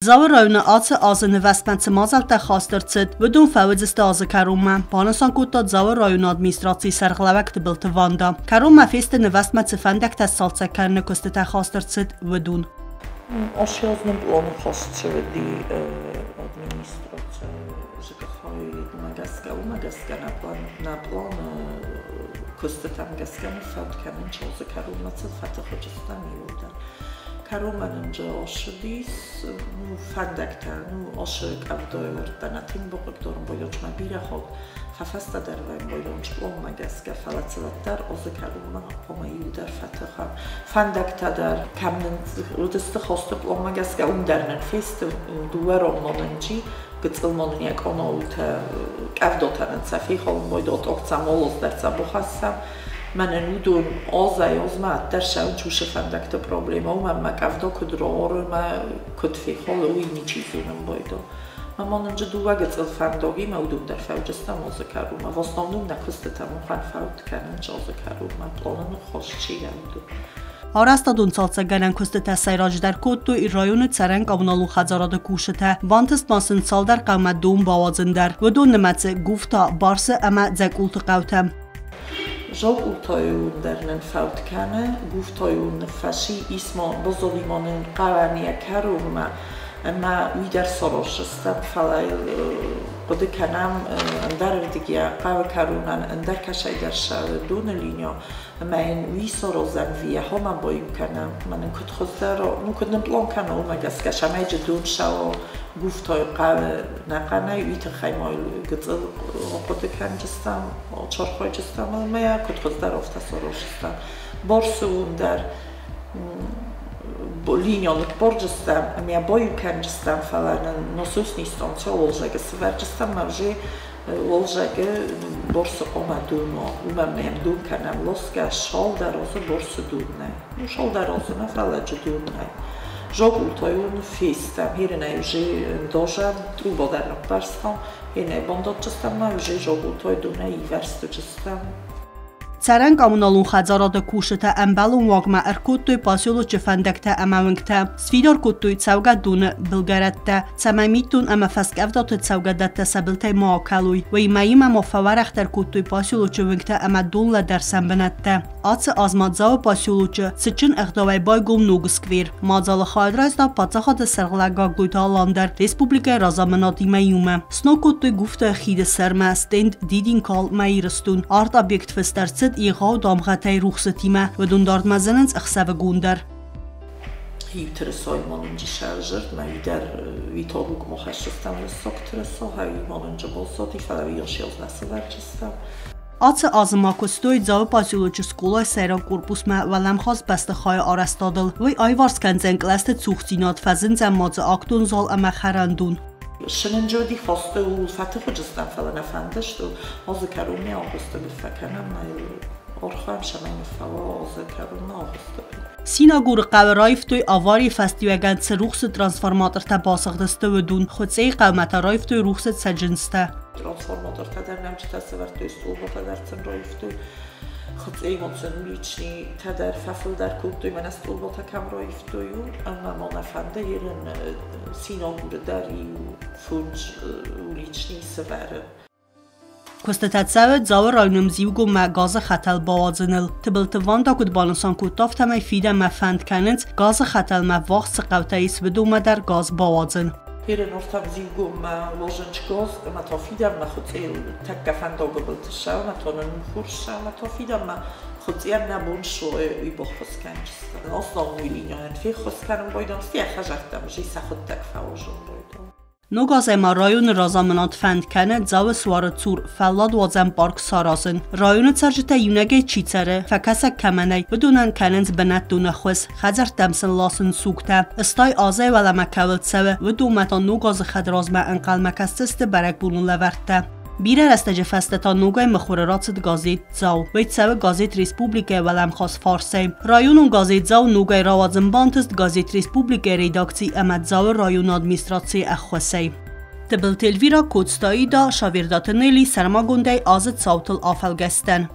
Дзауы районы ацы азы нывӕзтмӕ цы мадзӕлттӕ хаст ӕрцыд, уыдон фӕуыдзысты азы кӕронмӕ, банысан кодта Дзауы районы администрацийы сӕргълӕууӕг Тыбылты Ванда. Кӕронмӕ фесты нывӕзтмӕ цы фӕндӕгтӕ сцалцӕг кӕныны куыстытӕ хаст ӕрцыд, уыдон. Ацы аз нын пъланы хаст цӕуыди администрацийы ЖКХ-имӕ гӕсгӕ. Уымӕ гӕсгӕ нӕ пъланы куыстытӕм гӕсгӕ ныффӕнд кӕнын азы кӕронмӕ цы фӕтыхджыстӕм иууылдӕр. Кӕронмӕ нын джы ссыдис ну, фӕндӕгтӕ, ну, ацы къӕвдайы уӕрдтӕ нӕ тынг бахъыгдарын байдыдта, бирӕ хатт фӕфӕстӕдӕр вӕййын байдыдта пъланмӕ гӕсгӕ, фӕлӕ цӕуӕддӕр азы кӕронмӕ хъуамӕ иу дӕр фӕтӕхӕм. Фӕндӕгтӕ дӕр, кӕм нын уыдысты хосты пъланмӕ гӕсгӕ, уым дӕр нын фесты дыууӕ ронмӕ нын чи, гыццыл ма нын йӕ къанаутӕ, къӕвдатӕ нын сӕ фехалын байдыдта, ӕхца молоз дӕр сӕ бахӕссӕм. Мӕнӕн уыдон азӕй-азмӕ ӕддӕр сӕ чусы фӕндӕгты проблемӕ, уымӕн мӕ къӕвда куыд рауары мӕ куыд фехалы, уый ничи зонын байдыдта. Мӕ ма нын дыууӕ гыццыл фӕндагимӕ уыдон дӕр фӕуджыстӕм азы кӕронмӕ. В основном нӕ куыстытӕ махӕн фӕуд кӕнынц азы кӕронмӕ, пъланы ныхас чи лӕуды. Арӕзтадон цалцӕггӕнӕн куыстытӕ сӕйраджыдӕр кодтой районы цӕрӕн коммуналон хӕдзарады кусджытӕ. Бантыст ма сын цалдӕр хъӕумӕ дон бауадзын дӕр. Уыдон нымӕцы Гуфта, Барсы ӕмӕ Дзӕкъулты хъӕутӕ. Зокъултайы дӕр нын фӕуд кӕны, Гуфтайы ныффӕси, исма базонима нын хъӕуӕн йӕ кӕронмӕ, ӕмӕ уый дӕр сараздзыстӕм, фӕлӕ йыл хъуыды кӕнӕм ӕндӕрырдыгӕй хъӕуы кӕронӕн ӕндӕр кӕсӕйдӕр ссӕуы доны линия, ӕмӕ йын уый саразӕм ӕви ахӕм баиу кӕнӕм, ӕмӕ нын куыд хуыздӕр, ну куыд нын пълан кӕна, уымӕ гӕсгӕ, цӕмӕй дон ссӕуа Гуфтайы хъӕуы нӕхъӕнӕй, уый тыххӕй ма йыл гыццыл хъуыды кӕнджыстӕм, архайджыстӕм ӕмӕ йӕ куыд хуыздӕр, афтӕ сараздзыстӕм. Барсы уым дӕр линия ныппарджыстӕм ӕмӕ йӕ баиу кӕнджыстӕм, фӕлӕ нын насосный станцӕ уалдзӕгы сывӕрджыстӕм ӕмӕ уже уалдзӕгы Барсы хъуамӕ дон уа. Уымӕн ӕмӕ йӕм дон кӕнӕм ласгӕ, цалдӕр азы Барсы дон нӕй. Ну, цалдӕр азы нӕ, фӕлӕ джы дон нӕй. Зокъултайон фестӕм, херенӕй уже дозӕм, труба дӕр ныппӕрстам, херенӕй бандадджыстӕм ӕмӕ уже зокъултай донӕй ивӕрстджыстӕм. Цӕрӕн коммуналон хӕдзарады кусджытӕ ӕмбӕлон уагмӕ ӕркодтой поселочы фӕндӕгтӕ ӕмӕ уынгтӕ, сфидар кодтой цӕугӕдоны былгӕрӕттӕ, цӕмӕй митдон ӕмӕ фӕскъӕвдаты цӕугӕдӕттӕ сӕ былтӕй ма акӕлой. Уыимӕ ма фӕуӕрӕхдӕр кодтой поселочы уынгтӕ ӕмӕ донлӕдӕрсӕн бынӕттӕ. Ацы аз ма Дзауы поселочы цытджын ӕгъдауӕй байгом ног сквер. Мадзалы хайад райста паддзахады сӕргълӕууӕг Гаглойты Алан дӕр республикӕйы разамынадимӕ иумӕ. Сног кодтой Гуфтайы хиды сӕрмӕ стенд «Дидинкал мӕ Ирыстон». Арт-объект фыст ӕрцыд егъау дамгъӕтӕй рухсытимӕ. Уыдон дардмӕ зынынц ӕхсӕвыгон дӕр. Иу тырысайы ма нын сӕвзӕрд, мӕ уый дӕр уый та хӕссыстӕм рыссаг тырыса, уый ма нын баззади, фӕлӕ уый йас нӕ сывӕрджыстӕм. Ацы азы ма куыстой Дзауы поселочы скъолайы сӕйраг корпусмӕ уӕлӕмхас бӕстыхайы арӕзтадыл. Уый аиварс кӕндзӕн кълӕсты цухдзинад, фӕзындзӕн ма дзы актон зал ӕмӕ хӕрӕндон. Сынынджоди хосты ууыл фӕтыхуыджыстӕм, фӕлӕ нӕ фӕндысты, азы кӕронмӕ августы ныффӕкӕнӕм, архайӕм, цӕмӕй ныффӕуа азы кӕронмӕ августы. Синагуры хъӕуы раивтой аварийы фӕстиуӕгӕн цы рухсы трансформатортӕ басыгъдысты, уыдон. Хуыцъейы хъӕумӕ та раивтой рухсы цӕджындзтӕ. Трансформатортӕ дӕр нӕмджытӕ сӕвӕрдтой, стъолботӕ дӕр сын раивтой. Хуыцъейы ма сын уличныйтӕ дӕр фӕфылдӕр кодтой, мӕнӕ стъолботӕ кӕм раивтой, уым. Ӕмӕ ма нӕ фӕнды ерын Синагуры дӕр иу фондз уличный сӕвӕрын. Куыстытӕ цӕуы Дзауы районы Мзиугоммӕ газы хӕтӕл бауадзыныл. Тыбылты Ванда куыд банысан кодта, афтӕмӕй фидӕнмӕ фӕнд кӕнынц газы хӕтӕлмӕ ввахс цы хъӕутӕ ис, уыдонмӕ дӕр газ бауадзын. Ерын ортам Мзиугоммӕ лозынч газ, ӕмӕ та фидӕнмӕ Хуыцъейыл тӕккӕ фӕндагы былты ссӕуы, ӕмӕ та нын хур ссӕуы, ӕмӕ та фидӕнмӕ Хуыцъейӕн нӕ бон суы уый баххуыс кӕнджыстӕм. Основной линияйӕн феххуыс кӕнын байдам, стӕй хӕдзӕрттӕм уже сӕхуыдтӕг фӕуызын байдам. Ног азӕй ма районы разамынад фӕнд кӕны Дзауы суары цур фӕлладуадзӕн парк саразын. Районы цӕрджытӕ иунӕгӕй чи цӕры, фӕкӕсӕг кӕмӕ нӕй, уыдонӕн кӕнынц бынӕттон ӕххуыс, хӕдзӕрттӕм сын ласынц сугтӕ. Стай азӕй уӕлӕмӕ кӕуыл цӕуы, уыдонмӕ та ног азы хӕдразмӕ ӕнхъӕлмӕ кӕсдзысты бӕрӕгбонон лӕвӕрттӕ. Бирӕ рӕстӕджы фӕстӕ та ногӕй мыхуыры рацыд газет «Дзау». Уый цӕуы газет «Республикӕйы» уӕлӕмхас фарсӕй. Районон газет «Дзау» ногӕй рауадзын бантыст газет «Республикӕйы» редакци ӕмӕ Дзауы районы администрацийы ӕххуысӕй. Тыбылты Эльвира, Коцты Аида, Шавердаты Нелли сӕрмагондӕй азы цаутыл афӕлгӕстӕн.